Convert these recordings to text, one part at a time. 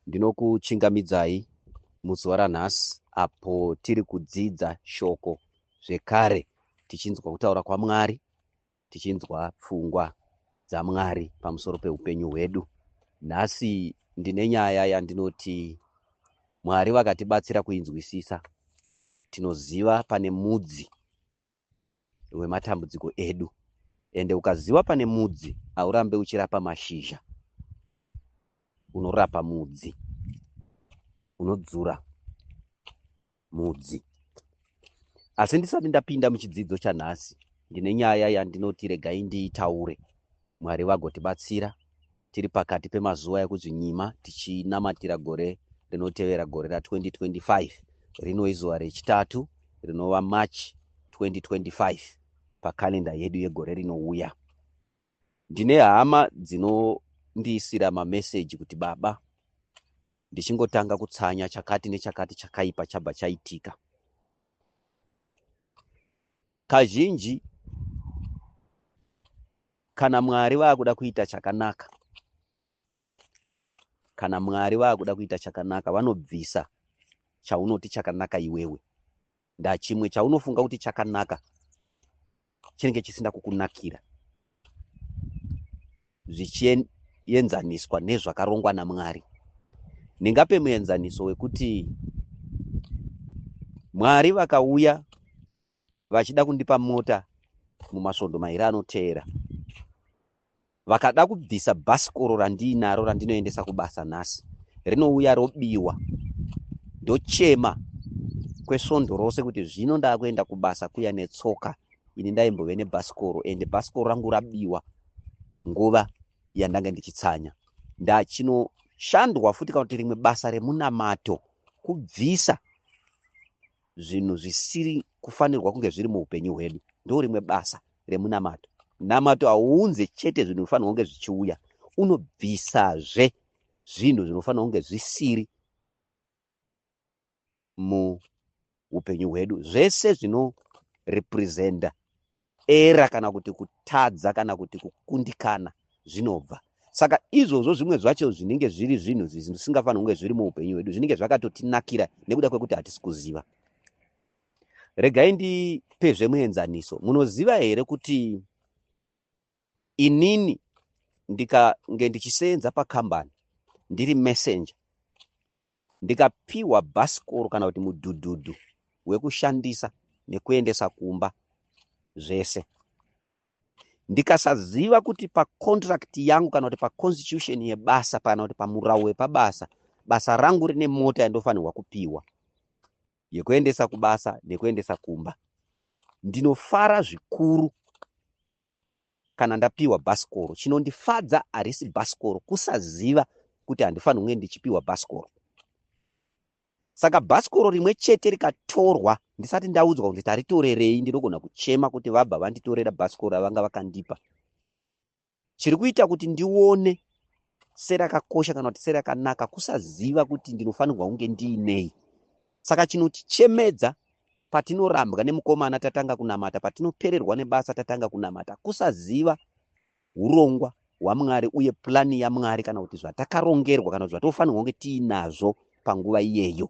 Ndinokuchingamidzai muzuva ranhasi apo tiri kudzidza shoko zvekare tichinzwa kutaura kwaMwari, tichinzwa pfungwa dzaMwari pamusoro peupenyu hwedu. Nhasi ndine nyaya yandinoti Mwari vakatibatsira kuinzwisisa, tinoziva pane mudzi wematambudziko edu. Ende ukaziva pane mudzi haurambe uchirapa mashizha, unorapa mudzi, unodzura mudzi. Asi ndisati ndapinda muchidzidzo chanhasi, ndine nyaya yandinoti regai ndiitaure, Mwari vagotibatsira. Tiri pakati pemazuva ekuzvinyima tichinamatira gore rinotevera, gore ra2025. Rino izuva rechitatu, rinova March 2025 pakalenda yedu yegore rinouya. Ndine hama dzinondiisira mameseji kuti baba, ndichingotanga kutsanya chakati nechakati chakaipa chabva chaitika. Kazhinji kana Mwari vakuda kuita chakanaka, kana Mwari vakuda kuita chakanaka, vanobvisa chaunoti chakanaka iwewe. Ndachimwe chaunofunga kuti chakanaka chinenge chisina kukunakira zvichienzaniswa nezvakarongwa naMwari. Ndingape muenzaniso wekuti Mwari vakauya vachida kundipa mota mumasvondo mairi anoteera, vakada kubvisa bhasikoro randiinaro randinoendesa kubasa nhasi, rinouya robiwa, ndochema kwesvondo rose kuti zvino ndakuenda kubasa kuya netsoka, ini ndaimbove nebhasikoro ende bhasikoro rangu rabiwa nguva yandanga ndichitsanya. Ndachinoshandwa futi kana kuti rimwe basa remunamato kubvisa zvinhu zvisiri kufanirwa kunge zviri muupenyu hwedu. Ndo rimwe basa remunamato. Namato hauunze chete zvinhu zvinofanirwa kunge zvichiuya, unobvisazve zvinhu zvinofanirwa kunge zvisiri muupenyu hwedu, zvese zvinorepresenta era kana kuti kutadza kana kuti kukundikana zvinobva. Saka izvozvo zvimwe zvacho zvinenge zviri zvinhu zvisingafanirwi kunge zviri muupenyu hwedu, zvinenge zvakatotinakira nekuda kwekuti hatisi kuziva. Regai ndipezve muenzaniso. Munoziva here kuti inini ndikange ndichiseenza pakambani ndiri messenger, ndikapiwa bhasikoro kana kuti mudhudhudhu wekushandisa nekuendesa kumba zvese, ndikasaziva kuti pacontract yangu kana kuti paconstitution yebasa kana kuti pamurau wepabasa, basa rangu rine mota yandofanirwa kupiwa yekuendesa kubasa nekuendesa kumba, ndinofara zvikuru kana ndapiwa bhasikoro. Chinondifadza harisi bhasikoro, kusaziva kuti handifaniri kunge ndichipiwa bhasikoro. Saka bhasikoro rimwe chete rikatorwa ndisati ndaudzwa kuti taritorerei, ndinogona kuchema kuti vabva vanditorera bhasikoro ravanga vakandipa. Chiri kuita kuti ndione serakakosha kana kuti serakanaka kusaziva kuti ndinofanirwa kunge ndiinei. Saka chinotichemedza patinorambwa nemukomana tatanga kunamata, patinopererwa nebasa tatanga kunamata, kusaziva hurongwa hwaMwari uye plani yaMwari kana kuti zvatakarongerwa kana kuti zvatofanirwa kunge tiinazvo panguva iyeyo.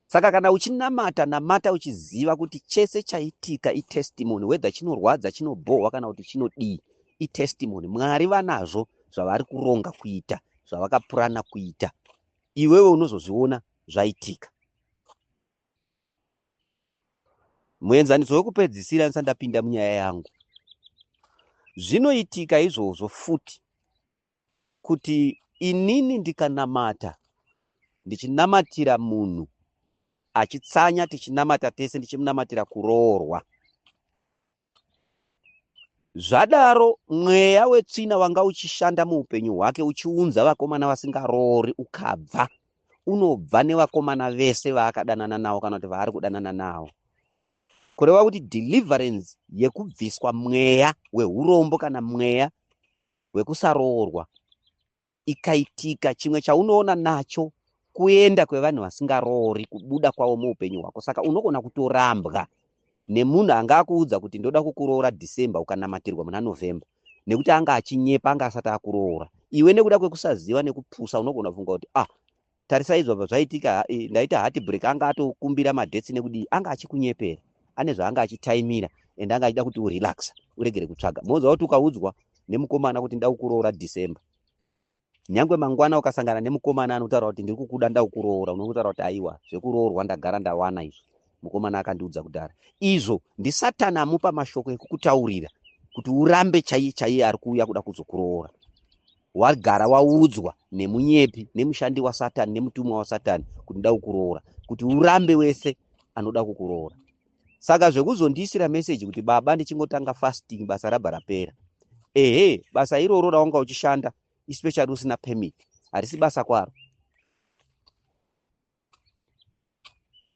Saka kana uchinamata, namata uchiziva kuti chese chaitika itestimony, whether chinorwadza, chinobhohwa kana kuti chinodii, itestimony. Mwari vanazvo zvavari kuronga kuita, zvavakapurana kuita, iwewe unozozviona zvaitika. Muenzaniso wekupedzisira ndisati ndapinda munyaya yangu, zvinoitika izvozvo futi kuti inini ndikanamata ndichinamatira munhu achitsanya, tichinamata tese, ndichimunamatira kuroorwa, zvadaro mweya wetsvina wanga uchishanda muupenyu hwake uchiunza vakomana vasingaroori ukabva, unobva nevakomana vese vaakadanana navo kana kuti vaari kudanana navo. Kureva kuti deliverance yekubviswa mweya wehurombo kana mweya wekusaroorwa ikaitika, chimwe chaunoona nacho kuenda kwevanhu vasingaroori, kubuda kwavo muupenyu hwako. Saka unogona kutorambwa nemunhu anga akuudza kuti ndoda kukuroora December, ukanamatirwa muna November, nekuti anga achinyepa, anga asati akuroora. Iwe nekuda kwekusaziva nekupusa unogona kufunga kuti ah, tarisai zvabva zvaitika, ndaita heartbreak, anga atokumbira madates nekudii, anga achikunyepera, ane zvaanga achitaimira and anga achida kuti urelaxa, uregere kutsvaga. Moziva kuti ukaudzwa nemukomana kuti nda kukuroora December, nyange mangwana ukasangana nemukomana anotaura kuti ndiri kukuda, nda kukuroora, unotaura kuti aiwa, zvekuroorwa ndagara ndawana izvo, mukomana akandiudza kudhara. Izvo ndisatani amupa mashoko ekukutaurira kuti urambe chaiye chaiye ari kuuya kuda kuzokuroora. Wagara waudzwa nemunyepi, nemushandi wasatani, nemutumwa wasatani kuti nda kukuroora, kuti urambe wese anoda kukuroora. Saka zvekuzondiisira meseji kuti baba, ndichingotanga fasting basa rabva rapera, ehe, basa iroro rawanga uchishanda, especially usina permit, harisi basa kwaro.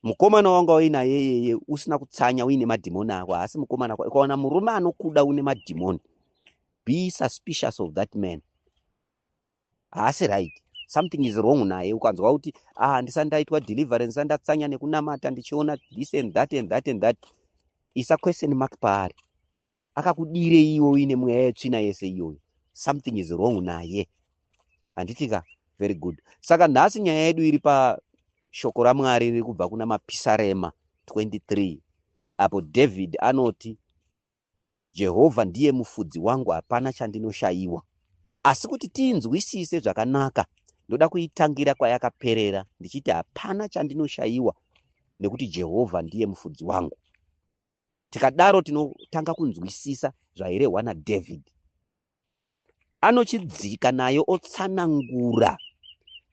Mukomana wanga uinaye yeye usina kutsanya, uine madhimoni ako, haasi mukomana. Ukaona murume anokuda une madhimoni, be suspicious of that man. Haasi right, something is wrong naye. Ukanzwa kuti ah, ndisati ndaitwa deliverance, ndisati ndatsanya nekunamata, ndichiona this and that and that and that, isa question mark paari. Akakudire iwe uine mweya yetsvina yese iyoyo? Something is wrong naye, handitika? Very good. Saka nhasi nyaya yedu iri pashoko raMwari riri kubva kuna Mapisarema 23, apo David anoti, "Jehovha ndiye mufudzi wangu, hapana chandinoshayiwa." Asi kuti tiinzwisise zvakanaka, ndoda kuitangira kwayakaperera ndichiti, "Hapana chandinoshayiwa nekuti Jehovha ndiye mufudzi wangu." Tikadaro tinotanga kunzwisisa zvairehwa naDavid. Anochidzika nayo otsanangura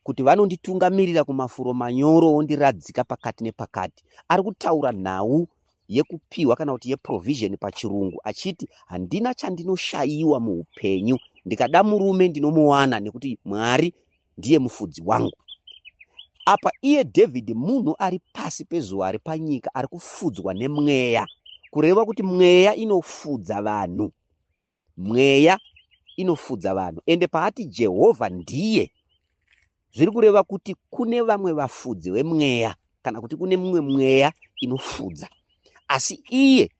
kuti vanonditungamirira kumafuro manyoro, ondiradzika pakati nepakati. Ari kutaura nhau yekupiwa kana kuti yeprovision pachirungu, achiti handina chandinoshayiwa muupenyu. Ndikada murume ndinomuwana nekuti Mwari ndiye mufudzi wangu. Apa iye David munhu ari pasi pezuva, ari panyika, ari kufudzwa nemweya, kureva kuti mweya inofudza vanhu, mweya inofudza vanhu. Ende paati Jehovha ndiye, zviri kureva kuti kune vamwe vafudzi vemweya, kana kuti kune mumwe mweya inofudza, asi iye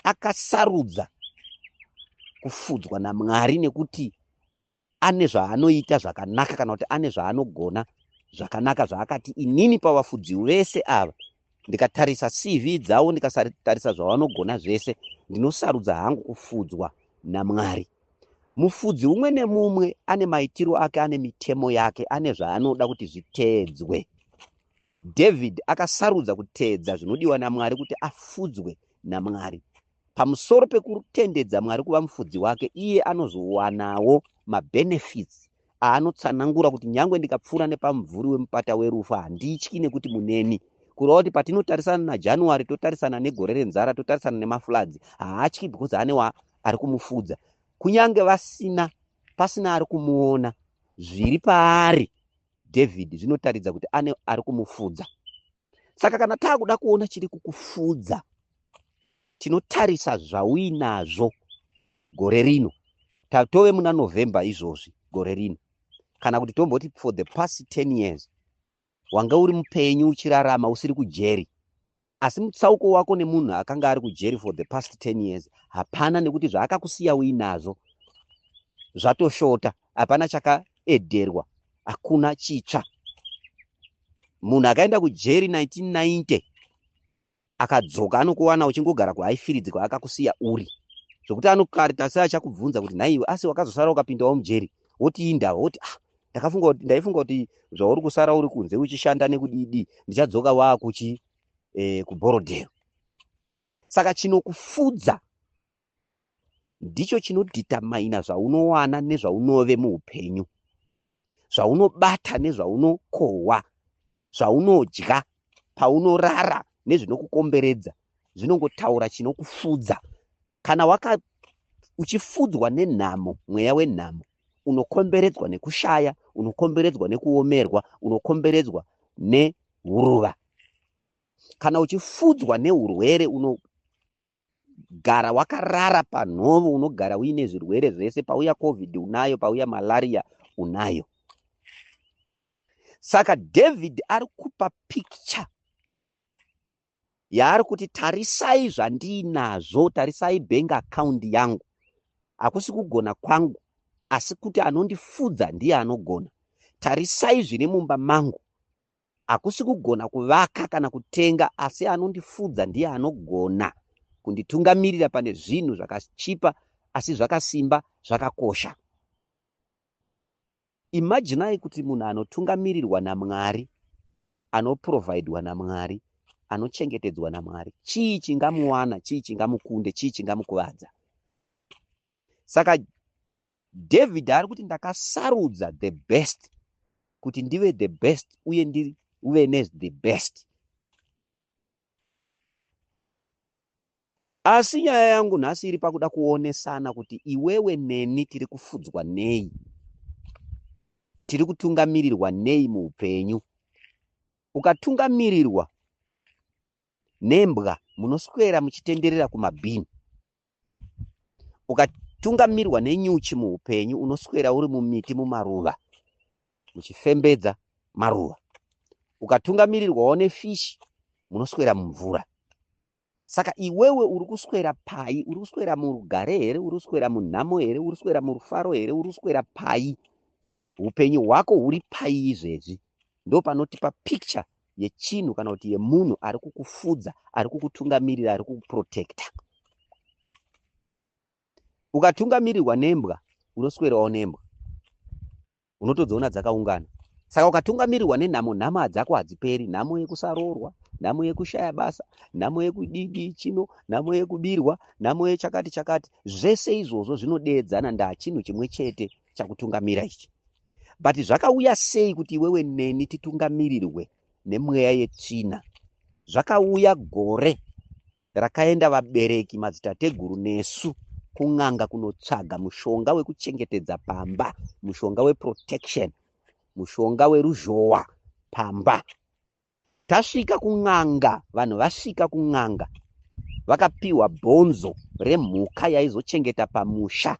akasarudza kufudzwa naMwari nekuti ane zvaanoita zvakanaka, kana kuti ane zvaanogona zvakanaka, zvaakati inini pavafudzi vese ava, ndikatarisa CV dzavo, ndikatarisa zvavanogona zvese, ndinosarudza hangu kufudzwa naMwari. Mufudzi umwe nemumwe ane maitiro ake, ane mitemo yake, ane zvaanoda kuti zviteedzwe. David akasarudza kuteedza zvinodiwa naMwari kuti afudzwe naMwari. Pamusoro pekutendedza Mwari kuva mufudzi wake, iye anozowanawo mabenefits aanotsanangura kuti nyange ndikapfuura nepamumvuri wemupata werufu, handityi nekuti muneni. Kureva kuti patinotarisana naJanuary, totarisana negore renzara, totarisana nemafloods, haatyi because ane ari kumufudza. Kunyange vasina, pasina ari kumuona, zviri paari David zvinotaridza kuti ane ari kumufudza. Saka kana taakuda kuona chiri kukufudza, tinotarisa zvauinazvo gore rino. Tatove muna November izvozvi gore rino, kana kuti tomboti for the past 10 years wanga uri mupenyu, uchirarama, usiri kujeri, asi mutsauko wako nemunhu akanga ari kujeri for the past 10 years hapana, nekuti zvaakakusiya uinazvo zvatoshota, hapana chakaedherwa, hakuna chitsva. Munhu akaenda kujeri 1990 akadzoka, anokuwana uchingogara kuHighfields kwaakakusiya uri, zvokuti anokarita se achakubvunza kuti nhaiwe, asi wakazosara ukapindawo mujeri? Woti indava, woti ah, ndakafunga kuti, ndaifunga kuti zvauri kusara uri kunze uchishanda nekudidi, ndichadzoka waakuchi kuBorrowdale. Saka chinokufudza ndicho chinodetermina zvaunowana nezvaunove muupenyu, zvaunobata nezvaunokohwa, zvaunodya, paunorara nezvinokukomberedza, zvinongotaura chinokufudza. Kana waka uchifudzwa nenhamo, mweya wenhamo, unokomberedzwa nekushaya, unokomberedzwa nekuomerwa, unokomberedzwa nehuruva. Kana uchifudzwa neurwere, unogara wakarara panhovo, unogara uine zvirwere zvese. Pauya COVID unayo, pauya malaria unayo. Saka David ari kupa picture yaari kuti tarisai zvandiinazvo, tarisai bank account yangu. Hakusi kugona kwangu. asi kuti anondifudza ndiye anogona. Tarisai zviri mumba mangu, hakusi kugona kuvaka kana kutenga, asi anondifudza ndiye anogona kunditungamirira pane zvinhu zvakachipa asi zvakasimba, zvakakosha. Imajinai kuti munhu anotungamirirwa naMwari, anoprovhaidwa naMwari, anochengetedzwa naMwari, chii chingamuwana, chii chingamukunde, chii chingamukuvadza? Saka David ari kuti ndakasarudza the best kuti ndive the best uye ndive ne the best. Asi nyaya yangu nhasi iri pakuda kuonesana kuti iwewe neni tiri kufudzwa nei, tiri kutungamirirwa nei muupenyu. Ukatungamirirwa nembwa munoswera muchitenderera kumabhini. Ukatungamirwa nenyuchi muupenyu unoswera uri mumiti mumaruva muchifembedza maruva. Ukatungamirirwawo nefishi munoswera mumvura. Saka iwewe uri kuswera pai? Uri kuswera murugare here? Uri kuswera munhamo here? Uri kuswera murufaro here? Uri kuswera pai? Upenyu hwako huri pai izvezvi? Ndopanotipa picture yechinhu kana kuti yemunhu ari kukufudza, ari kukutungamirira, ari kukuprotecta. Ukatungamirirwa nembwa unoswerawo nembwa, unotodziona dzakaungana. Saka ukatungamirirwa nenhamo, nhamo dzako hadziperi. Nhamo yekusaroorwa, nhamo yekushaya basa, nhamo yekudidi chino, nhamo yekubirwa, nhamo yechakati chakati, zvese izvozvo zvinodeedzana ndaa chinhu chimwe chete chakutungamira ichi. But zvakauya sei kuti iwewe neni titungamirirwe nemweya yetsvina? Zvakauya gore rakaenda vabereki, madzitateguru nesu kun'anga kunotsvaga mushonga wekuchengetedza pamba, mushonga weprotection, mushonga weruzhowa pamba. Tasvika kun'anga, vanhu vasvika kun'anga vakapiwa bhonzo remhuka yaizochengeta pamusha.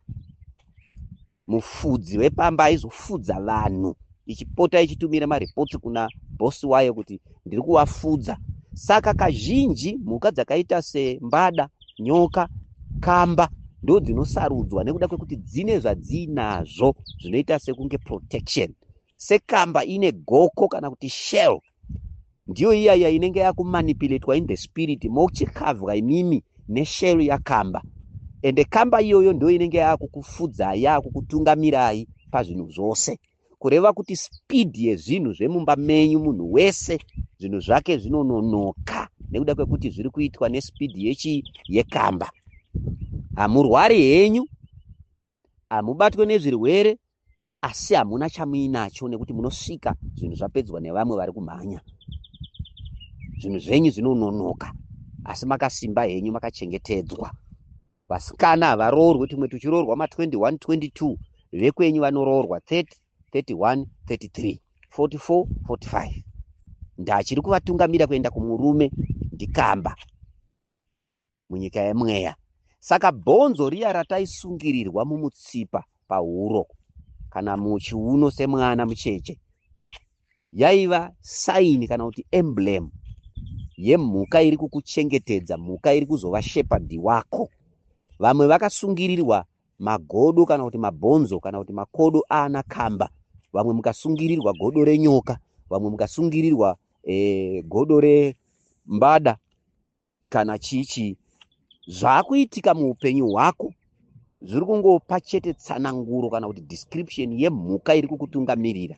Mufudzi wepamba aizofudza vanhu ichipota ichitumira maripotsi kuna bhosi wayo kuti ndiri kuvafudza. Saka kazhinji mhuka dzakaita sembada, nyoka, kamba ndo dzinosarudzwa nekuda kwekuti dzine zvadziinazvo zvinoita sekunge protection. Sekamba ine goko kana kuti shell, ndiyo iya iya inenge yakumanipulatwa in the spirit, mochikavwa imimi neshell yakamba, ende kamba iyoyo ndo inenge yakukufudzai, yakukutungamirai pazvinhu zvose. Kureva kuti speed yezvinhu zvemumba menyu, munhu wese zvinhu zvake zvinononoka nekuda kwekuti zviri kuitwa nespeed yechi yekamba. Hamurwari henyu, hamubatwe nezvirwere, asi hamuna chamuinacho nekuti munosvika zvinhu zvapedzwa nevamwe vari kumhanya. Zvinhu zvenyu zvinononoka, asi makasimba henyu, makachengetedzwa. Vasikana havaroorwi, tumwe tuchiroorwa ma21 22, vekwenyu vanoroorwa 30 31 33 44 45. Ndachiri kuvatungamira kuenda kumurume ndikamba munyika yemweya. Saka bhonzo riya rataisungirirwa mumutsipa, pahuro kana muchiuno semwana mucheche, yaiva saini kana kuti emblem yemhuka iri kukuchengetedza, mhuka iri kuzova shepherd wako. Vamwe vakasungirirwa magodo kana kuti mabhonzo kana kuti makodo aana kamba, vamwe mukasungirirwa godo renyoka, vamwe mukasungirirwa godo rembada kana chii chii. Zvaakuitika muupenyu hwako zviri kungopa chete tsananguro kana kuti description yemhuka iri kukutungamirira.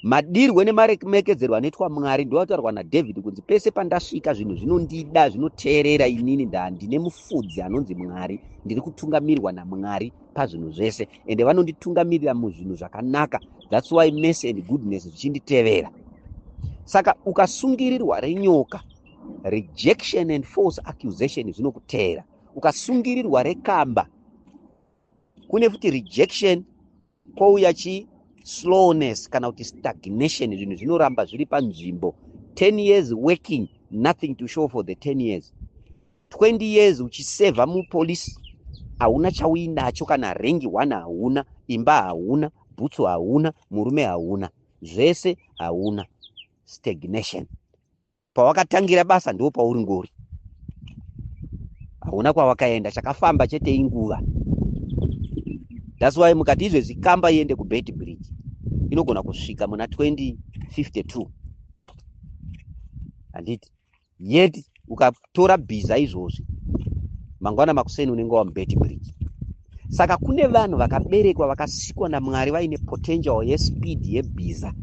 Madirwe nemaremekedzerwo anoitwa Mwari ndoataurwa naDavid kunzi pese pandasvika zvinhu zvinondida, zvinoteerera inini, ndine mufudzi anonzi Mwari, ndiri kutungamirwa naMwari pazvinhu zvese, ende vanonditungamirira muzvinhu zvakanaka. That's why mercy and goodness zvichinditevera. Saka ukasungirirwa renyoka, rejection and false accusation zvinokuteera. Ukasungirirwa rekamba, kune futi rejection, kwouya chi slowness kana kuti stagnation, zvinhu zvinoramba zviri panzvimbo. 10 years working, nothing to show for the 10 years. 20 years uchisevha mupolisi, hauna chauinacho, kana rank 1 hauna, imba hauna, bhutsu hauna, murume hauna, zvese hauna. Stagnation. Pawakatangira basa ndo pauri ngori, hauna kwawakaenda, chakafamba chete inguva. That's why mukati izvezvi kamba iende kuBeitbridge, inogona kusvika muna 2052, handiti? Yet ukatora bhiza izvozvi, mangwana makuseni unenge wamuBeitbridge. Saka kune vanhu vakaberekwa, vakasikwa naMwari vaine potential yespeed yebhiza,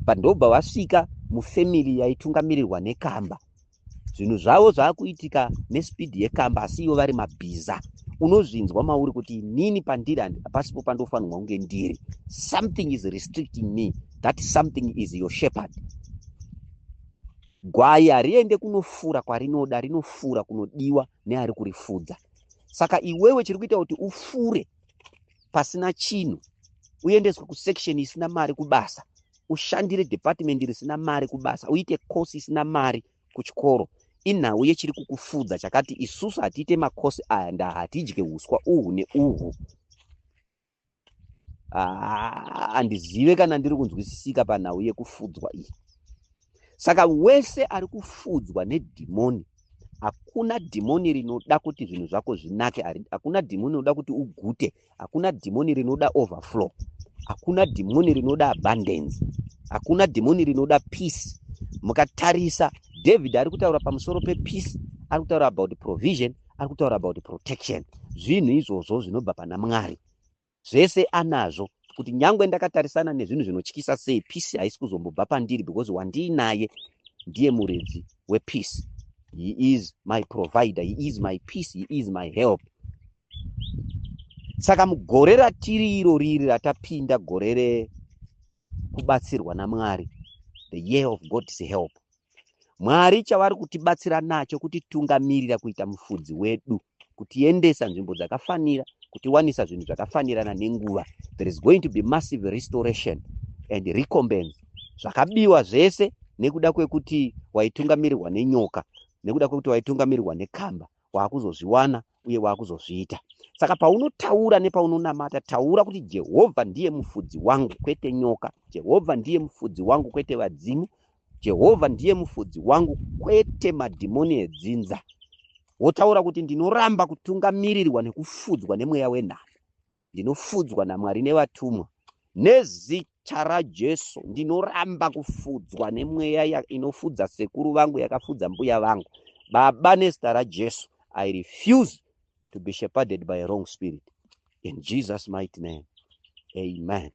but ndobva vasvika mufamily yaitungamirirwa nekamba. Zvinhu zvavo zvaakuitika nespeed yekamba, asi ivo vari mabhiza. Unozvinzwa mauri kuti inini pandiri hapasipo pandofanirwa kunge ndiri. Something is restricting me. That something is your shepherd. Gwai hariende kunofura kwarinoda, rinofura kunodiwa neari kurifudza. Saka iwewe chiri kuita kuti ufure pasina chinhu, uendeswe kusection isina mari kubasa, ushandire department risina mari kubasa, uite kosi isina mari kuchikoro, inhau yechiri kukufudza chakati, "Isusu hatiite makosi aya, nda hatidye uswa uhu neuhu." Handizive kana ndiri kunzwisisika panhau yekufudzwa iyi. Saka wese ari kufudzwa nedhimoni, hakuna dhimoni rinoda kuti zvinhu zvako zvinake, hakuna dhimoni rinoda kuti ugute, hakuna dhimoni rinoda overflow, hakuna dhimoni rinoda abundance, hakuna dhimoni rinoda peace. Mukatarisa, David ari kutaura pamusoro pepeace, ari kutaura about provision, ari kutaura about protection. Zvinhu izvozvo zvinobva pana Mwari, zvese anazvo. Kuti nyangwe ndakatarisana nezvinhu zvinotyisa sei, peace haisi kuzombobva pandiri, because wandiinaye ndiye muridzi wepeace. He is my provider, he is my peace, he is my help. Saka mugore ratiri iro riri ratapinda, gore rekubatsirwa naMwari, the year of God's help, Mwari chavari kutibatsira nacho kutitungamirira, kuita mufudzi wedu, kutiendesa nzvimbo dzakafanira, kutiwanisa zvinhu zvakafanirana nenguva. There is going to be massive restoration and recompense. Zvakabiwa zvese nekuda kwekuti waitungamirirwa nenyoka, nekuda kwekuti waitungamirirwa nekamba, waakuzozviwana uye waakuzozviita. Saka paunotaura nepaunonamata, taura kuti, "Jehovha ndiye mufudzi wangu, kwete nyoka. Jehovha ndiye mufudzi wangu, kwete vadzimu. Jehovha ndiye mufudzi wangu, kwete madhimoni edzinza." Wotaura kuti, "Ndinoramba kutungamirirwa nekufudzwa nemweya wenhamo. Ndinofudzwa naMwari nevatumwa. Nezita raJesu, ndinoramba kufudzwa nemweya inofudza sekuru vangu, yakafudza mbuya vangu. Baba, nezita raJesu, I refuse to be shepherded by a wrong spirit. In Jesus' mighty name, amen."